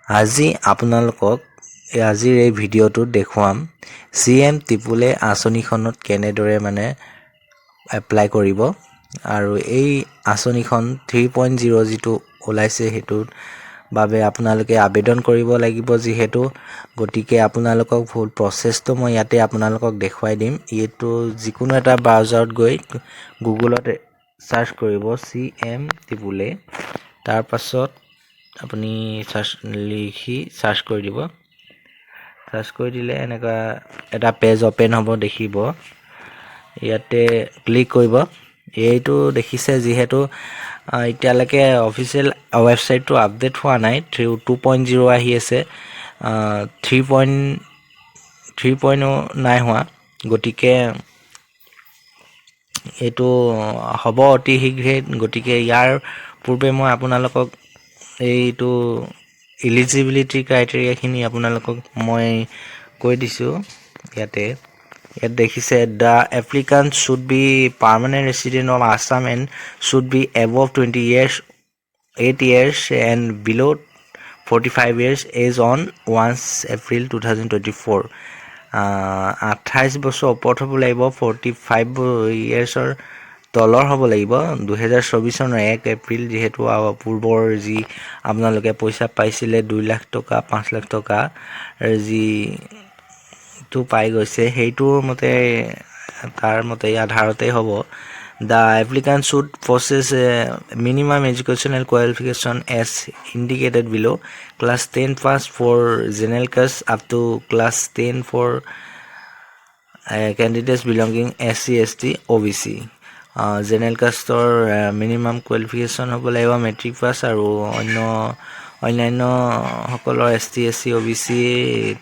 আজি আপোনালোকক আজিৰ এই ভিডিঅ'টোত দেখুৱাম চি এম ট্ৰিপল এ আঁচনিখনত কেনেদৰে মানে এপ্লাই কৰিব আৰু এই আঁচনিখন 3.0 যিটো ওলাইছে, সেইটোৰ বাবে আপোনালোকে আবেদন কৰিব লাগিব যিহেতু। গতিকে আপোনালোকক ফুল প্ৰচেছটো মই ইয়াতে আপোনালোকক দেখুৱাই দিম। এইটো যিকোনো এটা ব্ৰাউজাৰত গৈ গুগলত চাৰ্চ কৰিব চি এম ট্ৰিপল এ। তাৰপাছত আপুনি চাৰ্চ লিখি চাৰ্চ কৰি দিব। চাৰ্চ কৰি দিলে এনেকুৱা এটা পেজ অ'পেন হ'ব দেখিব। ইয়াতে ক্লিক কৰিব। এইটো দেখিছে, যিহেতু এতিয়ালৈকে অফিচিয়েল ৱেবছাইটটো আপডেট হোৱা নাই, 3 2.0 আহি আছে, 3.3 পইণ্টো নাই হোৱা। গতিকে এইটো হ'ব অতি শীঘ্ৰেই। গতিকে ইয়াৰ পূৰ্বে মই আপোনালোকক এইটো ইলিজিবিলিটি ক্ৰাইটেৰিয়াখিনি আপোনালোকক মই কৈ দিছোঁ ইয়াতে। ইয়াত দেখিছে, the applicant should be permanent resident of Assam and should be above 20 years 8 years and below 45 years age on 1 April 2024। 28 বছৰ ওপৰত হ'ব লাগিব, 45 ইয়েৰ্ছৰ তলৰ হ'ব লাগিব 2024 চনৰ 1 এপ্ৰিল। যিহেতু পূৰ্বৰ যি আপোনালোকে পইচা পাইছিলে, 2 লাখ টকা, 5 লাখ টকা যিটো পাই গৈছে, সেইটোৰ মতে, তাৰ মতে আধাৰতে হ'ব। The applicant should possess minimum educational qualification as indicated below: class 10 pass for general caste, up to class 10 for candidates belonging SC, ST, OBC। General কাষ্টৰ minimum qualification হ'ব লাগিব মেট্ৰিক পাছ আৰু অন্যান্যসকলৰ এছ টি, এছ চি, অ' B C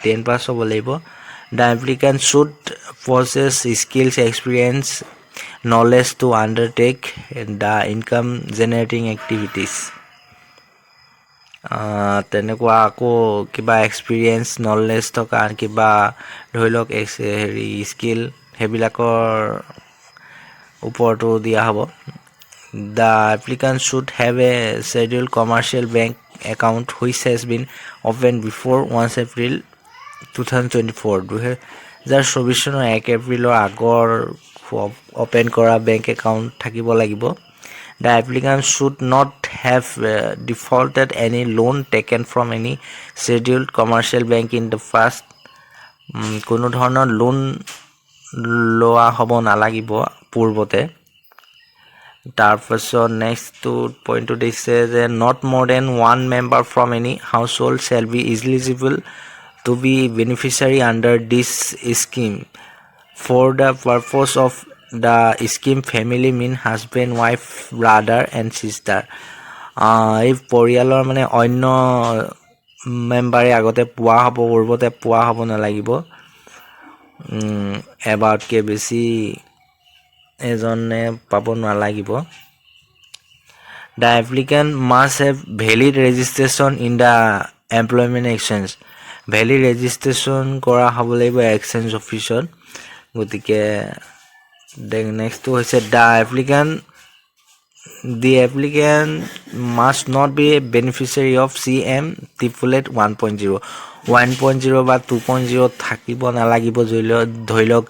10 পাছ হ'ব লাগিব। The applicant should possess skills, experience, knowledge to undertake the income generating activities। তেনেকুৱা আকৌ কিবা experience, knowledge থকা কিবা ধৰি লওক হেৰি স্কিল, সেইবিলাকৰ ওপৰতো দিয়া হ'ব। The applicant should have a schedule commercial bank account which has been open before 1 April 2024। 2024 চনৰ 1 এপ্ৰিলৰ আগৰ অ'পেন কৰা বেংক একাউণ্ট থাকিব লাগিব। The applicant should not have defaulted any loan taken from any scheduled commercial bank in the past। কোনো ধৰণৰ loan লোৱা হ'ব নালাগিব পূৰ্বতে। তাৰপাছত নেক্সটটো পইণ্টটো দিছে যে not more than one member from any household shall be eligible to be beneficiary under this scheme. For the purpose of the scheme, family mean husband, wife, brother and sister। এই পৰিয়ালৰ মানে অন্য মেম্বাৰে আগতে পোৱা হ'ব, পূৰ্বতে পোৱা হ'ব নালাগিব। এবাৰতকৈ বেছি এজনে পাব নালাগিব। The applicant must have valid registration in the employment exchange। Valid registration কৰা হ'ব লাগিব এক্সচেঞ্জ অফিচত। গতিকে নেক্সটটো হৈছে the applicant must not be a beneficiary of CM triple A 1.0। 1.0 বা 2.0 থাকিব নালাগিব। ধৰি লওক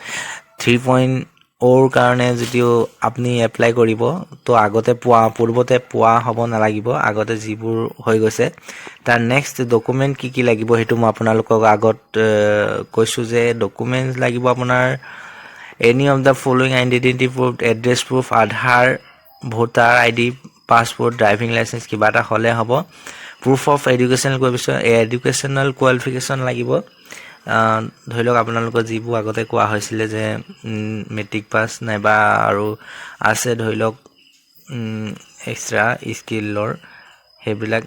3.0ৰ কাৰণে যদিও আপুনি এপ্লাই কৰিব, তো আগতে পোৱা, পূৰ্বতে পোৱা হ'ব নালাগিব, আগতে যিবোৰ হৈ গৈছে। তাৰ নেক্সট ডকুমেণ্ট কি কি লাগিব, সেইটো মই আপোনালোকক আগত কৈছোঁ যে ডকুমেণ্টছ লাগিব আপোনাৰ any of the following identity proof: address proof, Aadhaar, voter ID, passport, driving licence, কিবা এটা হ'লে হ'ব। Proof of educational qualification, educational qualification লাগিব। ধৰি লওক আপোনালোকৰ যিবোৰ আগতে কোৱা হৈছিলে যে মেট্ৰিক পাছ নাইবা আৰু আছে ধৰি লওক এক্সট্ৰা স্কিলৰ সেইবিলাক।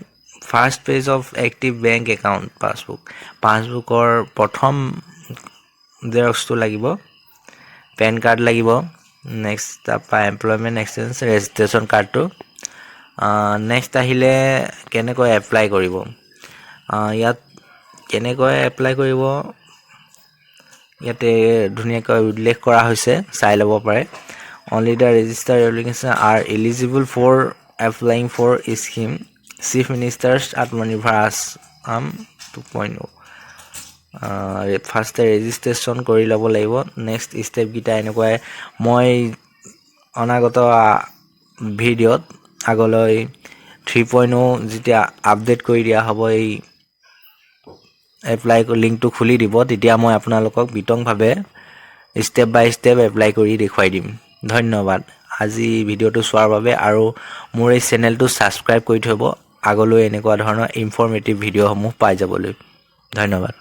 First page of active bank account passbook, পাছবুকৰ প্ৰথম জেৰক্সটো লাগিব। পেন কাৰ্ড লাগিব। নেক্সট তাৰপৰা এমপ্লয়মেণ্ট এক্সচেঞ্জ ৰেজিষ্ট্ৰেশ্যন কাৰ্ডটো। নেক্সট আহিলে কেনেকৈ এপ্লাই কৰিব। ইয়াত কেনেকৈ এপ্লাই কৰিব, ইয়াতে ধুনীয়াকৈ উল্লেখ কৰা হৈছে, চাই ল'ব পাৰে। Only the register application are eligible for applying for scheme Chief Minister's Atmanirbhar আম 2.0। ফাৰ্ষ্টে ৰেজিষ্ট্ৰেশ্যন কৰি ল'ব লাগিব। নেক্সট ষ্টেপকেইটা এনেকুৱাই। মই অনাগত ভিডিঅ'ত আগলৈ 3.0 যেতিয়া আপডেট কৰি দিয়া হ'ব, এই এপ্লাই লিংকটো খুলি দিব, তেতিয়া মই আপোনালোকক বিতংভাৱে ষ্টেপ বাই ষ্টেপ এপ্লাই কৰি দেখুৱাই দিম। ধন্যবাদ আজি ভিডিঅ'টো চোৱাৰ বাবে আৰু মোৰ এই চেনেলটো ছাবস্ক্ৰাইব কৰি থ'ব, আগলৈ এনেকুৱা ধৰণৰ ইনফৰ্মেটিভ ভিডিঅ'সমূহ পাই যাবলৈ। ধন্যবাদ।